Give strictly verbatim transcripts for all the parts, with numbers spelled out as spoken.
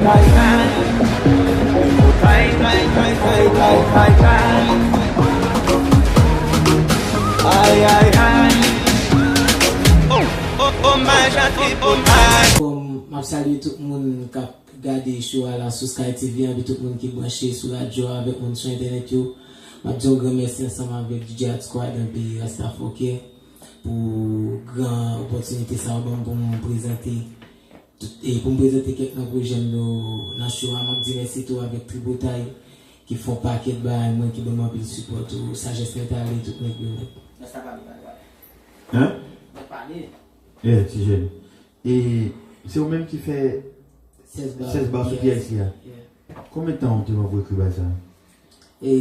Kay, kay, kay, kay, kay, kay, kay. Ay, ay, ay. Oh, oh, omaj a Triple Mike. Kòm m ap salye tout moun k ap gade show a la sou Sky T V, epi tout moun ki branche sou radyo a avèk moun sou entènèt yo. M ap di yon gran mèsi ansanm avèk D J Hot Squad, epi Rasta Foke, pou gran opòtinite sa yo ban m pou m prezante tout, e pou m prezante kèk nan pwojè m yo nan show a. M ap di mèsi tou avèk Tripotay ki fè yon pakèt bagay mwen, ki ban m anpil sipò tou. Sajès Nèt Ale, tout nèg yo nèt. Rasta pale, pale, pale. Hein? Pale. Yeah, ti jèn. E se ou menm ki fè sèz ba, sèz ba sou P I C a? Yeah. Konbyen tan ou te pran pou ekri bagay sa? E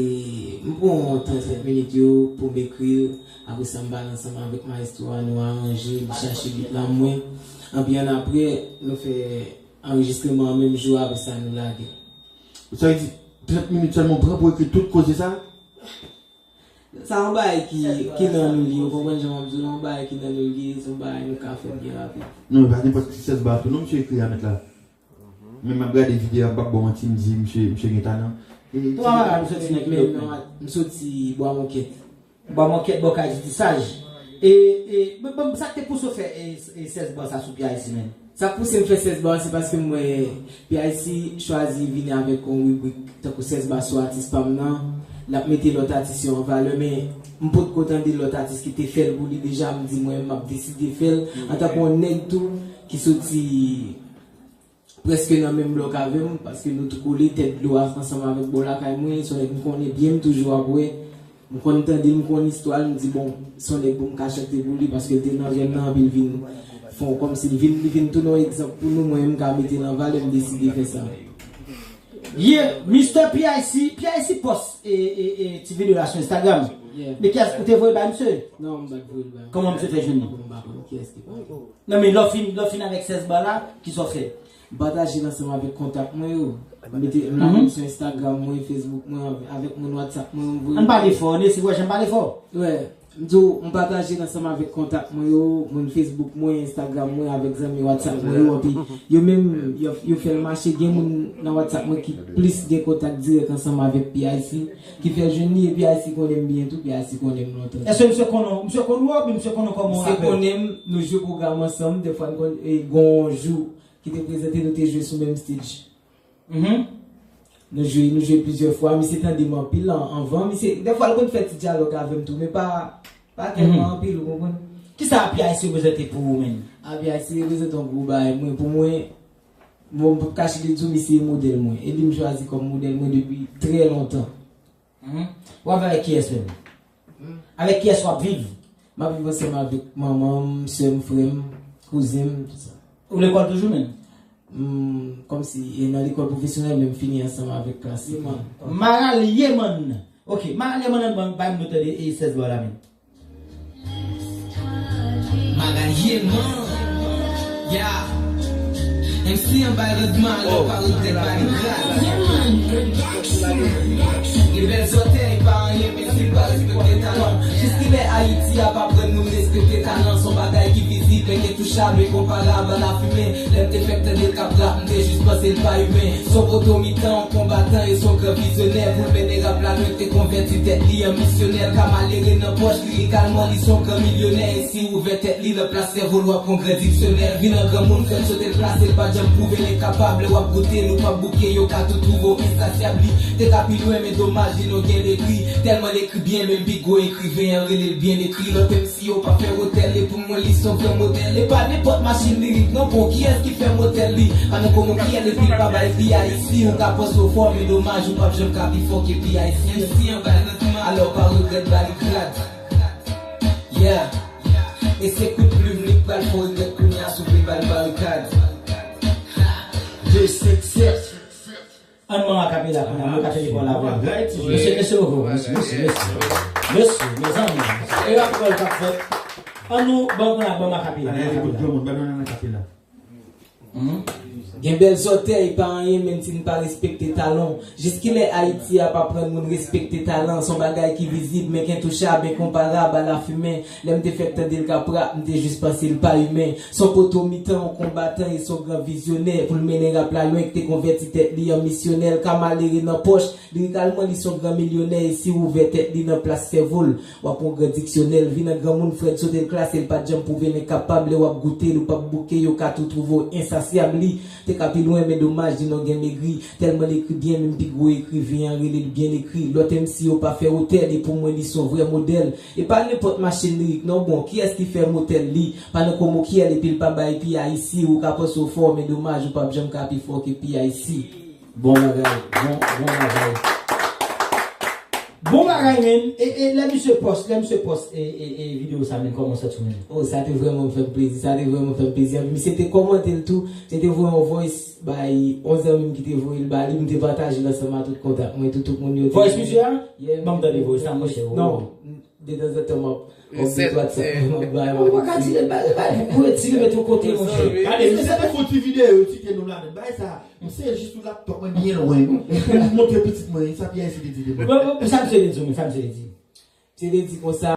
m pran trannsenk minit yo pou m ekri l. Apre sa, m pale ansanm avèk maestro a, nou aranje, li chache beat la mwen. Anpi an apre, nou fè anrejistreman an menm jou, apre sa, nou lage. Sa vle di, trant minit sèlman w pran pou ekri tout koze sa? Sa yon bagay ki, ki nan nou li, ou konprann jan m ap di w, yon bagay ki nan nou li, se yon bagay nou ka fè byen rapid. Non, men pa nenpòt ki sèz ba tou non, misye ekri a mèt la. Men m ap gade videyo a, m p ap ba w manti, m di misye, misye gen talan. E, tou a, m soti nan kilòt, men m soti Bwa Mokèt. Bwa Mokèt, bò kay Titi Saj. E, e, men, men, sa k te pouse w fè, e, e, sèz ba sa sou P I C, menm? Sa k pouse m fè sèz ba, se paske m wè P I C chwazi vini avèk yon ribrik tankou sèz ba sou atis pa m nan. L ap mete lòt atis yo an valè, men m potko tande lòt atis ki te fè l pou li deja, m di mwen, m ap deside fè l antanke yon nèg tou ki soti prèske nan menm blòk avè m, paske nou tou kole, Tèt Dlo a ansanm avèk bò lakay mwen, se yon nèg m konnen byen, m toujou ap wè, m konn tande l, m konn istwa l, m di, bon, se yon nèg pou m ka chante pou li, paske l te nan zòn nan, epi l vin fè yon, kòmsi l vin, li vin tounen yon egzanp pou nou, mwen menm m ka mete l an valè, m deside fè sa. Yeah, Mister P I C, P I C post e, e, e, ti videyo la sou Instagram. Yeah. Men kiyès ou te voye bay misye? Non, m pa t voye l bay misye. Kòman misye fè jwenn li? Bon, m pa konn kiyès ki voye. Non, men lè w fin, lè w fin avèk sèz ba la, kisa w fè? M pataje l ansanm avèk kontak mwen yo. M mete, m lage l sou Instagram mwen, Facebook mwen, avèk moun WhatsApp mwen, m voye. Ann pale fò, Nessie, wè jan m pale fò. Wè, m di w, m pataje l ansanm avèk kontak mwen yo, moun Facebook mwen, Instagram mwen, avèk zanmi WhatsApp mwen yo, epi yo menm, yo, yo fè l mache. Gen moun nan WhatsApp mwen ki plis gen kontak dirèk ansanm avèk P I C, ki fè l jwenn li, e P I C konnen m byen tou, P I C konnen m lontan. Èske misye konnen w, misye konn ou oubyen misye konnen w kòman yon rapè? Misye konnen m, nou jwe pwogram ansanm, dèfwa n konn, e, gon jou ki te prezante, nou te jwe sou menm stage. Mhm. Nou jwe, nou jwe plizyè fwa, misye tande m anpil an-, anvan, misye, dèfwa l konn fè ti dyalòg avè m tou, men pa, pa tèlman anpil, ou konprann? Kisa P I C reprezante pou ou menm? A, P I C reprezante yon gwo bagay, mwen, pou mwen, bon, m p ap kache li di w, misye e modèl mwen, e li m chwazi kòm modèl mwen depi trè lontan. Mhm. W ap viv avèk kiyès menm? Hmm? Avèk kiyès w ap viv? M ap viv ansanm avèk manman m, sè m, frè m, kouzen m, tout sa. Ou lekòl toujou menm? Hmm, kòmsi, e nan lekòl pwofesyonèl, men m fini ansanm avèk klas. Yeman. Mara Yeman. Ok, Mara Yeman, ann ban, bay m nou tande e sèz ba la menm. Magalye man. Ya. M C anba rèd malè, pa regrèt, pa regrèt. Gen bèl zòtèy, pa anyen, men si l pa respekte talan. Jiskilè Ayiti ap aprann moun respekte talan? S on bagay ki vizib, enkontouchab, enkonparab a lafimen. Lè m te fèk tande l k ap rap, m te jis panse l pa imen. S on poto mitan, on konbatan e s on gran vizyonè. Pou l mennen rap la lwen, te konvèti tèt li an misyonè. L ka malere nan pòch, lirikalman li s on gran milyonè. E si w ouvè tèt li nan plas sèvo l, w ap pran gran diksyonè. L vin an granmoun, fè l sote l plase, l pa janm pwouve l enkapab. Lè w ap goute l, ou p ap bouke, yo ka tou twouve w ensasyab. Li te ka pi lwen, men domaj li non gen lekri. Tèlman l ekri byen, menm pi gwo ekriven an rele l byen ekri. Lòt M C yo pa fè wotèl, e pou mwen li s on gran modèl. E pa nenpòt machin lirik non, bon, kiyès ki fè motèl li? Pa nan komokyèl, epi l pa bay P I C. Ou ka panse w fò, men domaj ou p ap janm ka pi fò ke P I C. M C anba rèd malè, pa regrèt, ba li grad. Yeah. E se kout plim li k pral fè w regrèt kounye a si w vle ba l barikad. De sèt sèt. Ann ban m akapela kounye a, mwen ka fè li pran lavwa. Mesye, mesye, mesye, mesye, mesye, mesye, mezanmi, e rapè k ap fèt. Ann nou ban, ban m akapela, ban m akapela. Gen bèl zòtèy, pa anyen, menm si n pa respekte talon. Jiskilè Ayiti ap aprann moun respekte talan? S on bagay ki vizib, men k entouchab, enkonparab, alafimen. Lè m te fèk tande l k ap rap, m te jis panse l pa imen. S on poto mitan, on konbatan e s on gran vizyonè. Pou l mennen rap la lwen, k te konvèti tèt li an misyonè. L ka malere nan pòch, lirikalman li s on gran milyonè. E si w ouvè tèt li nan plas sèvo l, w ap on gran diksyonè. L vin an granmoun, Fred sote l klase, l pa t janm pwouve l enkapab. Lè w ap goute l, ou p ap bouke, yo ka tou twouve w ensasyab. Li te ka pi lwen, men domaj, li non gen megri. Tèlman l ekri byen, menm pi gwo ekriven an rele l byen ekri. Lòt M C yo pa fè otè li, pou mwen li s on vrè modèl. E pa nenpòt machin lirik non, bon, kiyès ki fè motèl li? Pa nan komokyèl, epi l pa bay P I C. Ou ka panse w fò, men domaj, ou p ap janm ka pi fò ke P I C. Bon bagay, bon, bon bagay. Bon bagay, men. E, e lè misye pòs, lè misye pòs, e, e, e videyo sa, men, kòman w santi w, men? Oh, sa te vrèman fè m plezi, sa te vrèman fè m plezi. Anpi misye te kòmante l tou, misye te voye yon voice bay yon zanmi m ki te voye l ba li, m te pataje l ansanm a tout kontak mwen, tout, tout moun yo te. Voice misye a? Yeah, ban m tande voice la, monchè. Non, detanzantan m ap update WhatsApp mwen, m ap bay. Ou pa ka tire bal, bal pou retire, met yon kote, monchè. Gade, misye te fè yon ti videyo, ti te nou ladan. Bay sa. M sezi sou laptop mwen byen lwen. M montre pitit mwen, sa P I C te di de mwen. Bon, bon, sa misye te di, sa misye te di. Misye te di konsa.